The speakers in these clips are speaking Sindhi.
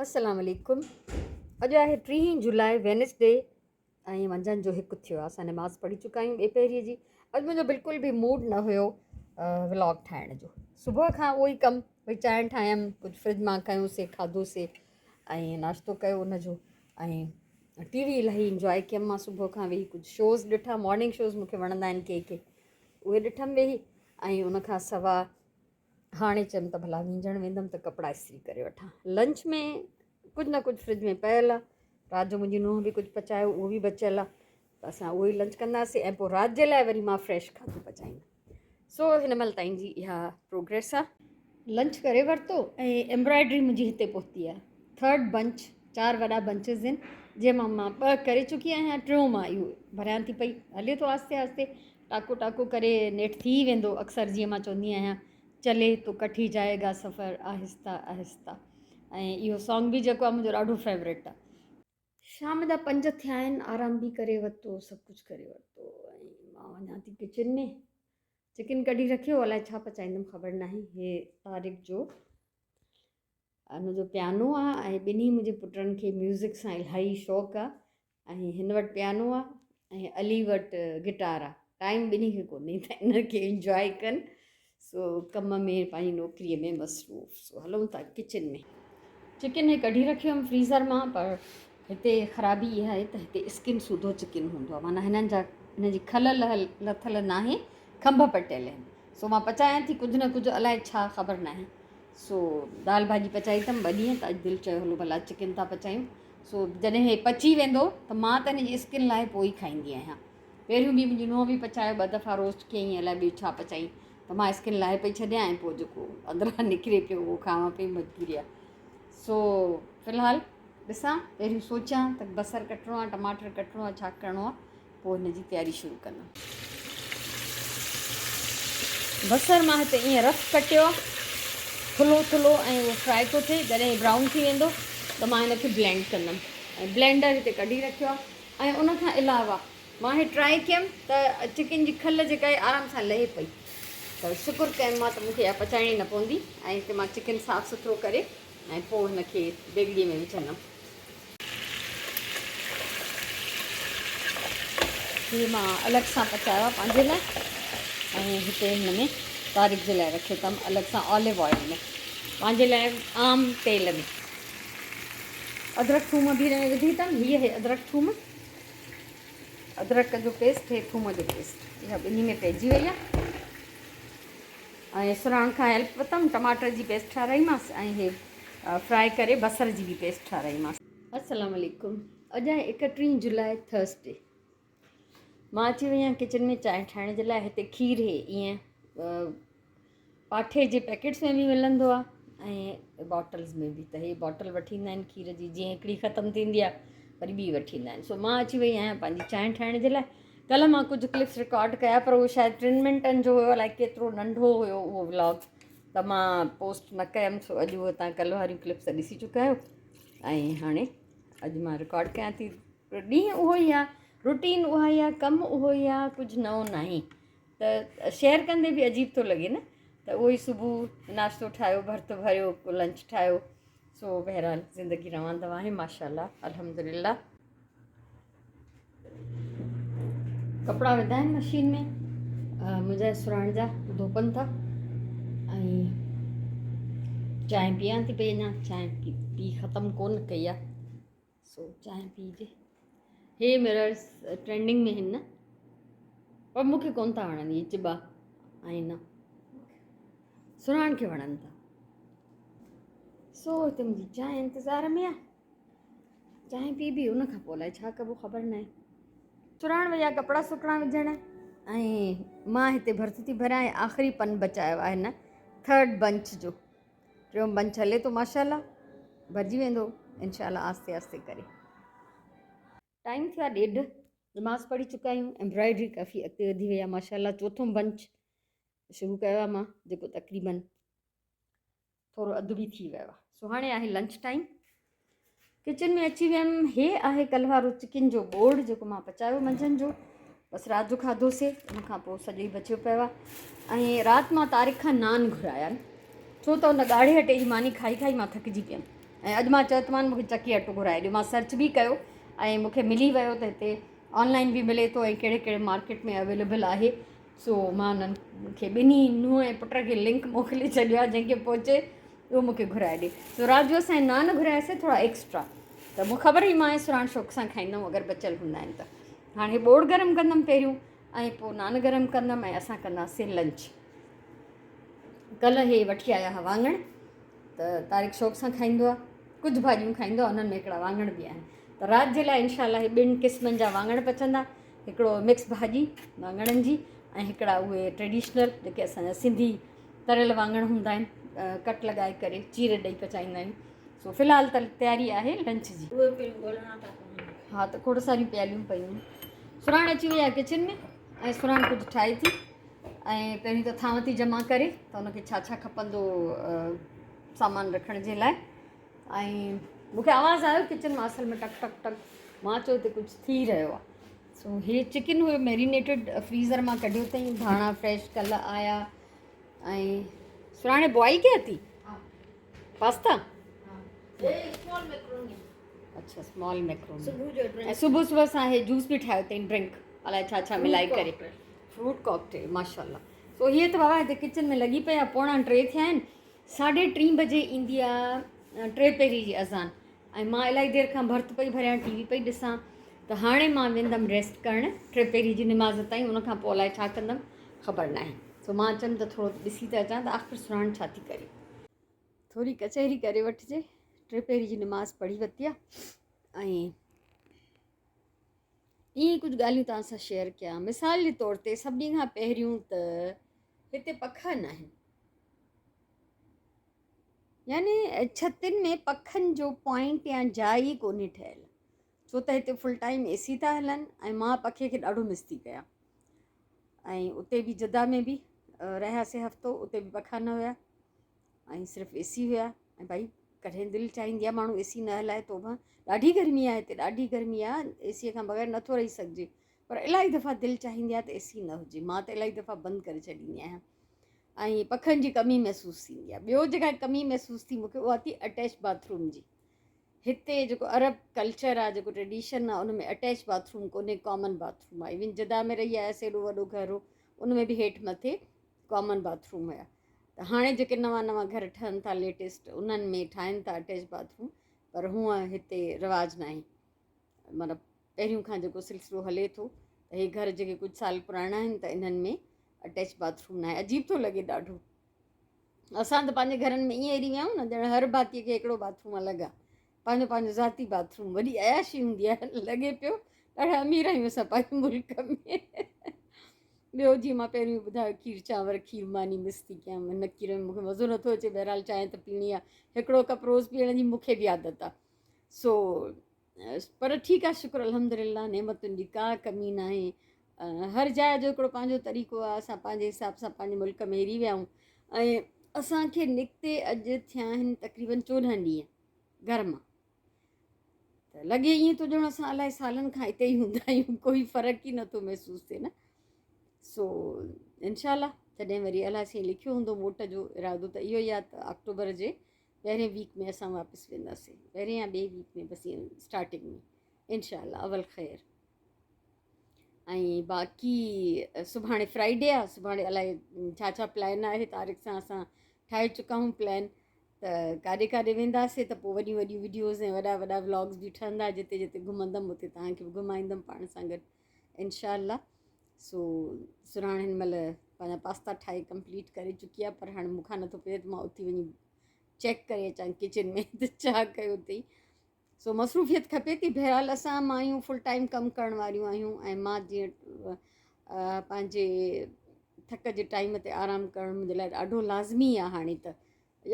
السلام عليڪم اڄ آهي ٽيهين جولاء وينسڊي ۽ منجهند جو هڪ ٿيو آهي اسان نماز پڙهي چڪا آهيون ٻي پهري جي اڄ منهنجو بلڪل به موڊ نه هيو ولاگ ٺاهڻ جو صبح کان اهو ئي ڪم ڀئي چانهه ٺاهيم ڪجهه فرج مان کنيوسي کاڌوسي ۽ ناشتو ڪيو ان جو ۽ ٽي وي الاهي انجواء ڪيم مان صبح کان ويهي ڪجهه شوز ڏٺا مارننگ شوز مونکي وڻندا آهن ڪي ڪي اهي ڏٺم ويهي ۽ ان کان سواء هاڻي چيم ته ڀلا وينجهڻ ويندم ته ڪپڙا استري ڪري وٺان. لنچ ۾ ڪجهه نه ڪجهه فرج ۾ پيل آ. رات جو منهنجي نونهن به ڪجهه پچايو اهو به بچيل آ ته اسان اهو ئي لنچ ڪنداسين ۽ پوء رات جي لاء وري مان فريش کاڌو پچائيندم. سو هن مهل تائين جي اها پروگريس آ. لنچ ڪري ورتو ۽ ايمبرائڊري منهنجي هتي پهتي آ. ٿرڊ بنچ چار وڏا بنچز آهن جنهن مان مان ٻه ڪري چڪي آهيان ٽيون مان اهو ڀريان ٿي پئي هلي ٿو آهستي آهستي ٽاڪو ٽاڪو ڪري نيٺ ٿي ئي ويندو اڪثر جيئن مان چوندي آهيان چلي تو ڪٺي جائي گا سفر آهسته آهسته ۽ اهو سانگ به جيڪو آهي منهنجو ڏاڍو فيورٽ آهي. شام جا پنج ٿيا آهن آرام به ڪري ورتو سڀ ڪجهه ڪري ورتو ۽ مان وڃان ٿي ڪچن ۾ چڪن ڪڍي رکيو الائي ڇا پچائيندم خبر ناهي هي طارق جو ان جو پيانو آ ۽ ٻنهي منهنجي پٽن کي ميوزڪ سان الاهي شوق آ ۽ هن وٽ پيانو آ ۽ علي وٽ گٽار آ ٽائيم ٻنهي کي ڪونهي ته ان کي انجواء ڪن سو ڪم ۾ پنهنجي نوڪري ۾ مصروف سو هلون ٿا ڪچن ۾ چڪن هي ڪڍي رکيو هيم فريزر مان پر هتي خرابي اها آهي ته هتي اسڪن سوڌو چڪن هوندو آ معنيٰ هنن جا هن جي کل لٿل ناهي کنڀ پٽيل آهن سو مان پچايان ٿي ڪجهه نه ڪجهه الائي ڇا خبر ناهي سو دال ڀاڄي پچائي اٿم ٻه ڏينهن ته اڄ دل چيو هلو ڀلا چڪن ٿا پچايون سو جڏهن هي پچي ويندو ته مان ته هن جي اسڪن لاهي پوء ئي کائيندي آهيان پهريون به منهنجي نونهن به پچايو ٻه دفعا روسٽ ڪيائين الائي ٻيو ڇا پچائين ته مان اسڪن لاهي پئي ڇڏيان ۽ پوء جيڪو اندران نڪري پيو اهو کاوان پئي مجبوري آهي سو في الحال ڏسان پهريون سوچيان ته بصر ڪٽڻو آهي ٽماٽر ڪٽڻو آهي ڇا ڪرڻو آهي پوء هن جي تياري شروع ڪندم. بصر مان هتي ائين رف ڪٽيو آهي ٿلهو ٿلهو ۽ اهو فرائي ٿو ٿئي جڏهن برائون ٿي ويندو ته مان هن کي بلينڊ ڪندم ۽ بلينڊر هتي ڪڍي رکيو آهي ۽ ان کان علاوه مان هي ٽرائي ڪيم ته چڪن جي کل جيڪا آهي آرام سان لهي پئي ته شڪر ڪيم مان ته مونکي اها پچائڻي نه پوندي ۽ هتي مان چڪن صاف سٿرو ڪري ۽ پوء هن کي ديڳڙي ۾ وجهندم. هي مان الڳ سان پچايو آهي پنهنجي لاء ۽ هتي هن ۾ طارق جي لاء رکيو اٿم الڳ سان آليو آئل ۾ پنهنجي لاء عام تيل ۾ ادرڪ ٿوم به هن ۾ وڌي اٿم هي آهي ادرڪ ٿوم ادرڪ جو پيسٽ هي ٿوم جو پيسٽ اها ٻنهي ۾ پئجي وئي آهي ۽ سراڻ کان هيلپ ورتم ٽماٽر جي پيسٽ ٺارائيمانس ۽ هي فرائي ڪري بصر جي به پيسٽ ٺارائيمانس. السلام عليڪم اڄ آهي ايڪٽيهين جولاء ٿرسڊي مان اچي وئي آهيان ڪچن ۾ چانهه ٺاهڻ جي لاء هتي کير هي ائين پاٺي جي پيڪيٽس ۾ به ملندو آهي ۽ باٽلز ۾ به ته هي باٽل وٺي ايندا آهن کير جي جيئن هڪڙي ختم ٿيندي آهي وري ٻي وٺي ايندا آهن سو مان اچي وئي آهيان پنهنجي چانهه ٺاهڻ جي لاء ڪلهه مان ڪجهه ڪلپس رڪارڊ ڪيا پر اهو شايد ٽن منٽن جو هيو الائي ڪيترو ننڍو هيو اهو ولاگ ته مان پوسٽ نه ڪيم سو اڄ اهو تان ڪلهه واريون ڪلپس ڏسي چڪا آهيو ۽ هاڻي اڄ مان رڪارڊ ڪيان ٿي ڏينهن اهو ئي آهي روٽين اها ئي آهي ڪم اهو ئي آهي ڪجهه نئون ناهي ته شيئر ڪندي به عجيب ٿو لڳي نه ته اهو ئي صبح ناشتو ٺاهيو ڀرت ڀريو لنچ ٺاهيو سو بهرحال زندگي روان دوان آهي ماشاء الله الحمدلله ڪپڙا وڌا آهن مشين ۾ منهنجا سراڻ جا ڌوپن ٿا ۽ چانهه پيان ٿي پئي اڃا چانهه پي پي ختم ڪون ڪئي آ سو چانهه پيجي هي مررس ٽرينڊنگ ۾ هن نه پر مونکي ڪون ٿا وڻن هي چٻا آئينا سراڻ کي وڻن ٿا سو هتي منهنجي چانهه انتظار ۾ آ چانهه پي به ان کان پوء الائي ڇا ڪبو خبر ناهي. سراڻ ويا ڪپڙا سڪڻا وجهڻ ۽ مان هتي ڀرت ٿي ڀريان ۽ آخري پن بچايو آهي هن ٿرڊ بنچ جو ٽيون بنچ هلي ٿو ماشاء الله ڀرجي ويندو انشاء الله آهستي آهستي ڪري. ٽائيم ٿيو آهي ڏيڍ نماز پڙهي چڪا آهيون ايمبرائڊري ڪافي اڳتي وڌي وئي آهي ماشاء الله چوٿون بنچ شروع ڪيو آهي مان جيڪو تقريبن ٿورو اڌ به ٿي ويو آهي سو هاڻي آهي لنچ ٽائيم ڪچن ۾ اچي ويم هي آهي ڪلهه وارو چڪن جو ٻوڙ جيڪو مان پچايو منجهند جو بس رات جو کاڌوسي ان کان پوء سڄو ئي بچيو پيو آهي ۽ رات مان طارق کان نان گهرايا آهن ڇو ته ان ڳاڙهي اٽي جي ماني کائي کائي مان ٿڪجي پيم ۽ اڄ مان چيو ته مان مون کي چڪي اٽو گهرائي ڏيو. مان سرچ به ڪيو ۽ مون کي ملي ويو ته هتي آن لائن به ملي ٿو ۽ ڪهڙي ڪهڙي مارڪيٽ ۾ اويليبل آهي. سو مان انهن کي ٻنهي نونهن ۽ پٽ کي لنڪ موڪلي ڇڏيو آهي جنهن کي پهچي اهو مون کي گهرائي ڏي. سو رات جو اسان نان گهراياسين ٿورا ايڪسٽرا ته مون خبر هئي مان ۽ سرهاڻ شوق سان کائيندم اگر بچيل هوندا آهن ته. هاڻي ٻوڙ گرم ڪندم پهريون ۽ پوء نان گرم ڪندم ۽ اسان ڪنداسين لنچ. ڪلهه هي وٺي آيا هئا واڱڻ ته طارق شوق سان کائيندو آهي ڪجهه ڀاڄيون کائيندو آهي انهن ۾ هڪڙا واڱڻ به آهن ته رات جي لاء انشاء الله هي ٻن قسمن جا واڱڻ پچندا هڪڙو مڪس ڀاڄي واڱڻن جي ۽ هڪڙا اهي ٽريڊيشنل جيڪي اسان جا سنڌي تريل واڱڻ هوندا آهن ڪٽ لڳائي ڪري چير ڏئي پچائيندا آهيون سو في الحال ته تياري آهي لنچ جي. اهي پڻ ڳولڻا ٿا پون. ها ته کوڙ ساريون پياليون پيون. سرهاڻ اچي وئي آهي ڪچن ۾ ۽ سرهاڻ ڪجهه ٺاهي ٿي ۽ پهرين ته ٿانو ٿي جمع ڪري ته ان کي ڇا ڇا کپندو سامان رکڻ جي لاء ۽ مون کي آواز آيو ڪچن مان اصل ۾ ٽڪ ٽڪ ٽڪ مان چيو هتي ڪجهه ٿي رهيو آهي سو هي چڪن هيو ميرينيٽيڊ فريزر مان ڪڍيو اٿئي ڌاڻا فريش ڪلهه آيا ۽ سرهاڻي بوائل ڪيا ٿي پاستا اڇا اسمال ميڪروني ۽ صبح صبح سان هي جوس به ٺاهيو اٿئي ڊرنڪ الائي ڇا ڇا ملائي ڪري فروٽ ڪاڪٽيل ماشاءالله سو هي ته بابا هتي ڪچن ۾ لڳي پئي آ پوڻا ٽي ٿيا آهن ساڍي ٽي بجي ايندي آ ٽي پهري جي اذان ۽ مان الاهي دير کان ڀرت پئي ڀريان ٽي وي پئي ڏسان ته هاڻي مان ويندم ريسٽ ڪرڻ ٽي پهري جي نماز تائين ان کان پوء الائي ڇا ڪندم خبر ناهي سو مان چيم ته ٿورو ڏسي ته اچان ته آخر سرهاڻ ڇا ٿي ڪري. ٿوري ڪچهري ڪري وٺجي. ٽي پهري جي نماز پڙهي ورتي آ ۽ ائين ئي ڪجهه ڳالهيون توهان سان شيئر ڪيان. مثال جي طور تي سڀني کان پهريون ته هتي پکا ناهن. يعني ڇتين ۾ پکن جو پوائنٽ يا جاء ئي ڪونهي ٺهيل. ڇو ته هتي فل ٽائيم اي سي ٿا هلن ۽ مان پکي کي ڏاڍو مس ٿي ڪيان ۽ اتي به جدا ۾ به رهياسي هفتو اتي به پکا نه هيا ۽ صرف اي سي هيا ۽ ڀائي ڪڏهن دل چاهيندي آهي ماڻهو اي سي نه هلائي توبه ڏاڍي گرمي آهي هتي ڏاڍي گرمي آهي اي سي کان بغير نٿو رهي سگهجي پر الاهي دفعا دل چاهيندي آهي ته اي سي نه هجي مان ته الاهي دفعا بند ڪري ڇڏيندي آهيان ۽ پکن جي ڪمي محسوس ٿيندي آهي ٻيو جيڪا ڪمي محسوس ٿي مونکي اها ٿي اٽيچ باٿ روم جي هتي جيڪو عرب ڪلچر آ جيڪو ٽريڊيشن آ ان ۾ اٽيچ باٿ روم ڪونهي ڪامن باٿ روم آ ايون جدا ۾ رهي آيس ايڏو وڏو گهر هو ان ۾ به هيٺ مٿي ڪامن باٿ روم هيا ته هاڻي جيڪي نوان نوان گهر ٺهن ٿا ليٽيسٽ انهن ۾ ٺاهن ٿا اٽيچ باٿ روم پر هونء هتي رواج ناهي مطلب پهريون کان جيڪو سلسلو هلي ٿو ته هي گهر جيڪي ڪجهه سال پراڻا آهن ته انهن ۾ اٽيچ باٿ روم ناهي عجيب ٿو لڳي ڏاڍو اسان ته پنهنجي گهرن ۾ ائين هري ويا آهيون نه ڄڻ هر ڀاتيء کي هڪڙو باٿ روم الڳ آهي پنهنجو پنهنجو ذاتي باٿ روم وڏي عياشي هوندي آهي لڳي پيو ڏاڍا امير آهيون اسان پنهنجي ملڪ ۾ ٻيو جيئن مان پهريون ٻڌايو کير چانور کير ماني مس ٿي ڪيان هن کير ۾ مونکي مزو نٿو اچي بهرحال چانهه ته پيئڻي آهي هڪڙو ڪپ روز پيئڻ جي مونکي به عادت آهي سو پر ٺيڪ آهي شڪر الحمدلله نعمتن جي ڪا ڪمي ناهي هر جاء جو هڪڙو پنهنجو طريقو آهي اسان پنهنجي حساب سان پنهنجي ملڪ ۾ هري ويا آهيون ۽ اسانکي نڪتي اڄ ٿيا آهن تقريبن 14 ڏينهن گهر مان ته لڳي ائين ٿو ڄڻ اسان الائي سالن کان هتي ئي هوندا آهيون ڪوئي فرق ئي نٿو محسوس ٿئي نه سو انشاء الله جڏهن وري الله سائين لکيو هوندو موٽ جو ارادو ته اهو ئي آهي ته آڪٽوبر جي پهرين ويڪ ۾ اسان واپس وينداسين پهرين يا ٻئي ويڪ ۾ بس اسٽارٽنگ ۾ انشاء الله اول خير ۽ باقي سڀاڻي فرائيڊي آ سڀاڻي الائي ڇا ڇا پلان آهي طارق سان اسان ٺاهي چڪا آهيون پلان ته ڪاڏي ڪاڏي وينداسين ته پوء وڏيون وڏيون وڊيوز ۽ وڏا وڏا ولاگز به ٺهندا جتي جتي گهمندم اتي توهان کي به گهمائيندم پاڻ سان گڏ انشاء الله سو سرهاڻ هن مهل پنهنجا پاستا ٺاهي ڪمپليٽ ڪري چڪي آهي پر هاڻي مون کان نٿو پئي ته مان اٿي وڃي چيڪ ڪري اچان ڪچن ۾ ته ڇا ڪيو اٿئي سو مصروفيت کپي ٿي بهرحال اسان مايون فل ٽائيم ڪم ڪرڻ واريون آهيون ۽ مان جيئن پنهنجي ٿڪ جي ٽائيم تي آرام ڪرڻ منهنجي لاء ڏاڍو لازمي آهي هاڻي ته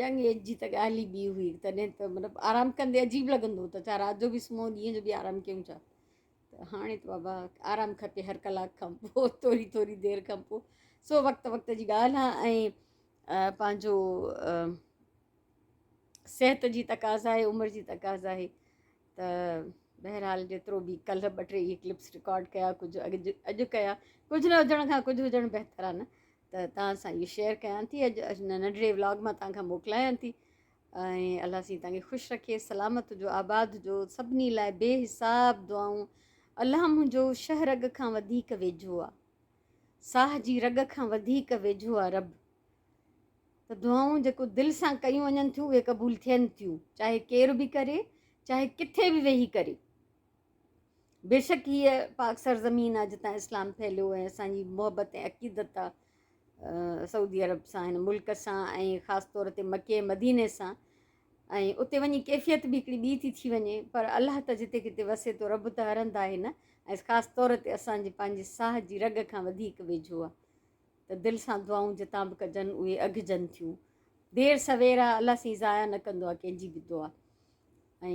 ينگ ايج جي ته ڳالهه ئي ٻي هئي تڏهن ته مطلب آرام ڪندي عجيب لڳندو ته ڇا رات جو به سمهون ڏينهن جو به آرام ڪيون ڇا ته هاڻي ته بابا آرام کپي هر ڪلاڪ کان پوء ٿوري ٿوري دير کان پوء سو وقت وقت جي ڳالهه آهي ۽ پنهنجو صحت جي تقاضا آهي عمر جي تقاضا آهي ته بهرحال جيترو به ڪلهه ٻه ٽي اهي ڪلپس رڪارڊ ڪيا ڪجهه اڄ اڄ ڪيا ڪجهه نه هجڻ کان ڪجهه هجڻ بهتر آهي نه ته توهان سان اهو شيئر ڪيان ٿي اڄ ننڍڙي ولاگ مان توهان کان موڪلايان ٿي. ۽ الله سائين توهان کي خوش رکي سلامت هجو آباد هجو سڀني لاء بي حساب دعائون الله منهنجو شهه رڳ کان وڌيڪ ويجهو آ ساهه جي رڳ کان وڌيڪ ويجهو آ رب ته دعائون جيڪو دل سان ڪيون وڃن ٿيون اهي قبول ٿين ٿيون چاهي ڪير به ڪري چاهي ڪٿي به ويهي ڪري بيشڪ هيء پاڪ سرزمين آ جتان اسلام ڦهليو ۽ اسان جي محبت ۽ عقيدت آ سعودي عرب سان هن ملڪ سان ۽ خاص طور تي مڪي مديني سان ۽ اتي وڃي ڪيفيت به هڪڙي ٻي ٿي ٿي وڃي پر الله ته جتي ڪٿي وسي ٿو رب ته هر هنڌ آهي نه ۽ خاص طور تي اسان جي پنهنجي ساهه جي رڳ کان وڌيڪ ويجهو آ ته دل سان دعائون جتان به ڪجن اهي اگهجن ٿيون دير سوير آ الله سائين ضايع نه ڪندو آ ڪنهن جي به دعا ۽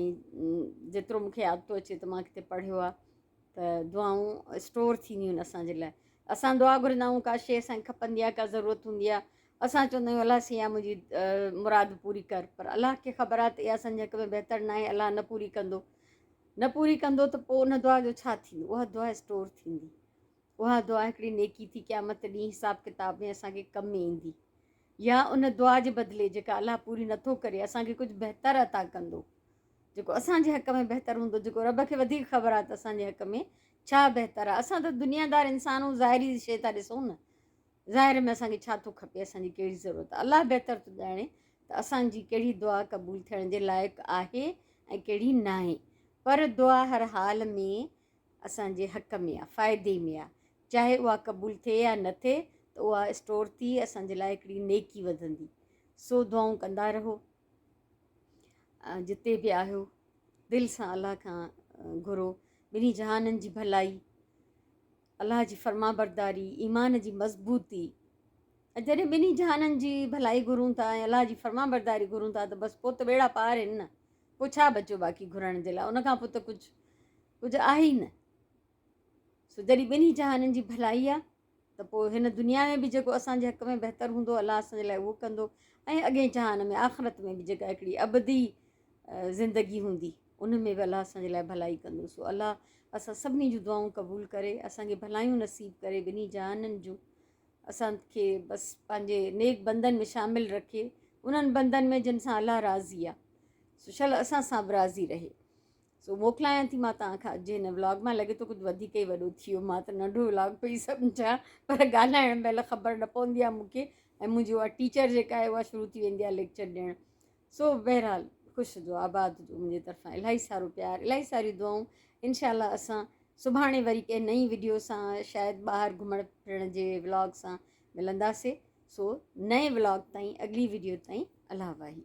جيترو مون کي ياد ٿو اچي ته مان ڪٿي پڙهيو آ ته دعائون اسٽور ٿينديون آهن اسان جي لاء اسان دعا گهرندا آهيون ڪا شيء اسان کي کپندي آهي ڪا ضرورت هوندي آهي اسان چوندا آهيون الله سائين اها منهنجي مراد پوري ڪر پر الله کي خبر آهي ته اها اسان جي حق ۾ بهتر ناهي الله نه پوري ڪندو نه پوري ڪندو ته پوء ان دعا جو ڇا ٿيندو اها دعا اسٽور ٿيندي اها دعا هڪڙي نيڪي ٿي قيامت ڏينهن حساب ڪتاب ۾ اسان کي ڪم ايندي يا ان دعا جي بدلي جيڪا الله پوري نٿو ڪري اسان کي ڪجهه بهتر عطا ڪندو جيڪو اسان جي حق ۾ بهتر هوندو جيڪو رب کي وڌيڪ خبر آهي ته اسان جي حق ۾ ڇا بهتر آهي اسان ته دنيادار انسان آهيون ظاهري شيء ٿا ڏسون نه ظاهر ۾ اسان کي ڇا ٿو کپي اسان جي ڪهڙي ضرورت آهي الله بهتر ٿو ڄاڻي ته اسان جي ڪهڙي دعا قبول ٿيڻ جي لائق آهي ۽ ڪهڙي ناهي پر دعا هر حال ۾ اسان جي حق ۾ آ، فائدي ۾ آ، چاهي اها قبول ٿئي يا نه ٿئي ته اها اسٽور ٿي اسان جي لاء هڪڙي نيڪي وڌندي. سو دعائون ڪندا رهو جتي به آهيو دل سان الله کان گهرو ٻنهي جهانن جي ڀلائي، الله جي فرمانبرداري، ايمان جي مضبوطي ۽ جڏهن ٻنهي جهانن جي ڀلائي گهرون ٿا ۽ الله جي فرمانبرداري گهرون ٿا ته بس پوء ته ٻيڙا پار آهن نه پوء ڇا بچيو باقي گهرڻ جي لاء ان کان پوء ته ڪجهه ڪجهه آهي ئي نه. سو جڏهن ٻنهي جهانن جي ڀلائي آ ته پوء هن دنيا ۾ به جيڪو اسان جي حق ۾ بهتر هوندو الله اسان جي لاء اهو ڪندو ۽ اڳئين جهان ۾ آخرت ۾ به جيڪا هڪڙي ابدي زندگي هوندي ان ۾ به الله اسان جي لاء ڀلائي ڪندو. سو الله اسان سڀني جون دعائون قبول ڪري اسان کي ڀلايون نصيب ڪري ٻنهي جهانن جون اسان کي بس پنهنجي نيڪ بندن ۾ شامل رکي انهن بندن ۾ جن سان الله راضي آ سو شل اسان سان به راضي رهي. سو موڪلايان ٿي مان توهان کان اڄ هن ولاگ مان لڳي ٿو ڪجهه وڌيڪ ئي وڏو ٿي ويو مان ته ننڍو ولاگ پئي سمجهان پر ڳالهائڻ مهل خبر نه پوندي آهي مون کي ۽ منهنجي اها ٽيچر جيڪا آهي اها شروع ٿي ويندي آهي ليڪچر ڏيڻ سو بهرحال خوش هجو آباد هجو منهنجي طرفان الاهي سارو پيار الاهي ساريون دعائون انشاء الله اسان سڀاڻي وري ڪنهن نئين وڊيو سان شايد ٻاهر گهمڻ ڦرڻ جي ولاگ سان ملنداسي سو نئين ولاگ تائين اڳلي وڊيو تائين الله واهي.